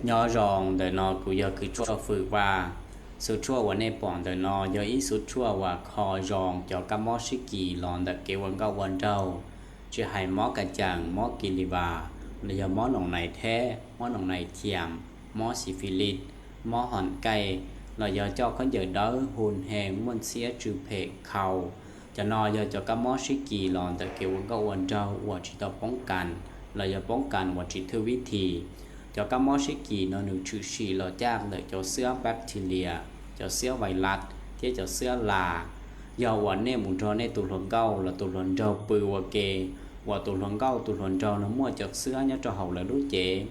Nyob zoo, ntawm no kuv yog Kws Tshuaj Fwm Vaj. Xuv tshuaj uas nej pom ntawm no yog ib xuv tshuaj uas kho zoo cov kab mob sib kis los ntawm kev ua nkauj ua nraug, tsis hais mob ka cees, mob kis li vas, los yog mob noos nais theb, mob noos nais thiam, mob xi fi lis, mob hom kaij, los yog coj khaub ncaws dawb hu he muaj ntxhiab tsw phem khau. Cov no yog cov kab mob sib kis los ntawm kev ua nkauj ua nraug uas tsis tau poob kas, los yog poob kas uas tsis thwj vib thi. Cov kab mob sib kis no nws tshwm sim los caj ntawm cov xwab bacteria, cov xwab vais las thiab cov xwab las. Yog uas nej mus nrog nej tus hluas nkauj los tus hluas nraug pw ua ke, uas tus hluas nkauj tus hluas nraug no muaj cov xwab nyob rau hauv lawv lub cev,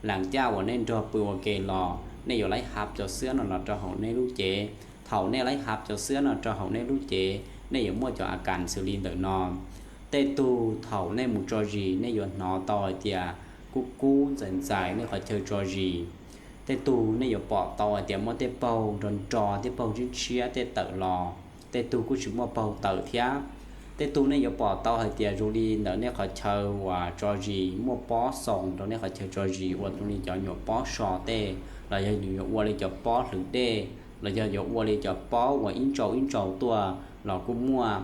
lam caj uas nej nrog pw ua ke los nej yuav laib hab cov xwab no los rau hauv nej lub cev. Thaum nej laib hab cov xwab no rau hauv nej lub cev, nej yuav muaj cov a kas xws li ntawm no. Tej tug thaum nej mus tso zis nej yuav hnov tau hais tias kub kub ntxais ntxais nej qhov chaw tso zis. Tej tug nej yuav pom tau hais tias muaj tej paug nro nro, tej paug tshiab tshiab tej tawm los. Tej tug kuj tsis muaj paug tawm thiab. Tej tug nej yuav pom tau hais tias zoo li ntawm nej qhov chaw uas tso zis muaj pob xoo rau nej qhov chaw tso zis uas zoo li cov nyuam pob so tej, los yog yuav ua li cov pob hlwv dej, los yog yuav ua li cov pob uas ib ntsau ib ntsau tuaj los kuj muaj.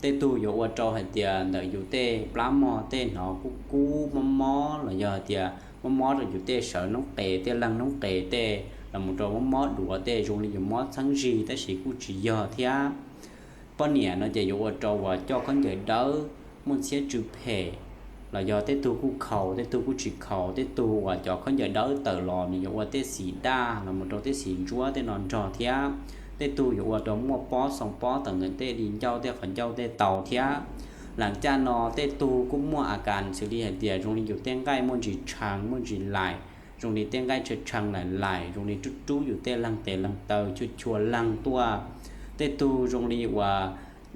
Tej tug yuav ua rau hais tias ntawm yus tej plab mog tej hnov kub kub mob mob, los yog hais tias mob mob rau yus tej sawv noob qes, tej leeg noob qes tej, los mus rau mob mob duav tej, zoo li yus mob txheeb zig tab sis kuj tsis yog thiab. Poj niam no ces yuav ua rau uas coj khaub ncaws dawb, muaj ntxhiab tsw phem, los yog tej tug kuj khaus, tej tug kuj tsis khaus. Tej tug uas cov khaub ncaws dawb tawm los nws yuav ua tej xim daj los mus rau tej xim ntsuab tej no nrog thiab. Tej tug yuav ua rau muaj pob xoo pob tawm ntawm tej di ncauj tej qhov ncauj tej tau thiab. Lam caj no tej tug kuj muaj a kas xws li hais tias zoo li yus tej nqaij muaj ntsis tshee muaj ntsis laim, zoo li tej nqaij tshee tshee laim laim, zoo li rub rub yus tej leeg tes leeg taw, chua chua leeg tuaj. Tej tug zoo li uas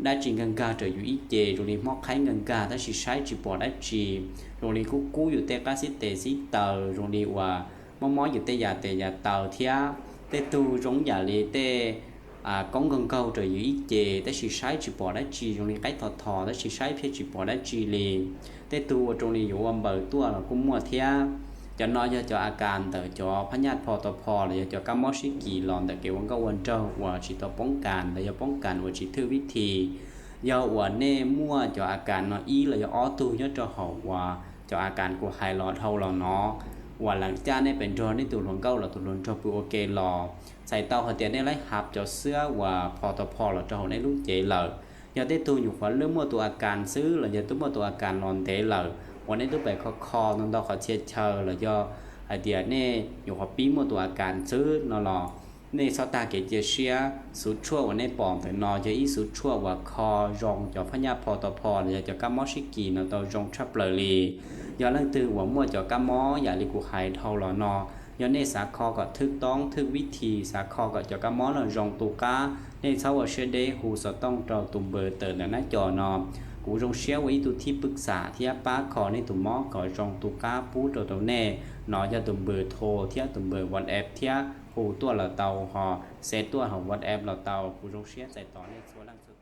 dab tsi nkag nkag rau yus ib ce, zoo li mob qhaib nkag nkag tab sis saib tsis pom dab tsi, zoo li kub kub yus tej qab xib tes xib taw, zoo li uas mob mob yus tej yam tes yam taw thiab. Tej tug zoo yam li tej koob nkaug nkaug rau yus ib ce tab sis saib tsis pom dab tsi, zoo li qaib thos thos tab sis saib pheej tsis pom dab tsi li. Tej tug ua rau li yuav ua npaws tuaj los kuj muaj thiab. Cov no yog cov a kas ntawm cov phab nyaj pho tau pho los yog cov kab mob sib kis los ntawm kev ua nkauj ua nraug uas tsis tau poob kas los yog poob kas uas tsis thwj vib thi. Yog uas nej muaj cov a kas no ib los yog ob tug nyob rau hauv uas cov a kas kuv hais los dhau los no, uas lam caj nej pes nrog nej tus hluas nkauj los tus hluas nraug pw ua ke los, txhais tau hais tias nej laib hab cov xwab uas pho tau pho los rau hauv nej lub cev lawm. Yog tej tug nyuam qhuav lwj muaj tus a kas xwb los yog twb muaj tus a kas los ntev lawm uas nej twb pes kho kho ntau ntau qhov txhia chaw los yog hais tias nej nyuam qhuav pib muaj tus a kas xwb no los nej txhob tag kev cia siab. Xuv tshuaj uas nej pom ntawm no yog ib xuv tshuaj uas kho zoo cov phab nyaj pho tau pho los yog cov kab mob sib kis no tau zoo tshaj plaws li. Yog leej twg uas muaj cov kab mob yam li kuv hais dhau los no, yog nej xav kho kom thwj toob thwj vib thi, xav kho kom cov kab mob no zoo tu qab, nej txhob ua siab deb hu xov tooj rau tus npawb tawm ntawm nab co no. Kuv zoo siab ua ib tug thib pwj xam thiab pab kho nej tus mob kom zoo tu qab pub rau rau nej. No yog tus npawb tho thiab tus npawb WhatsApp thiab, hu tuaj los tau ho, xa tuaj hauv WhatsApp los tau. Kuv zoo siab txais tos nej txhua leej txhua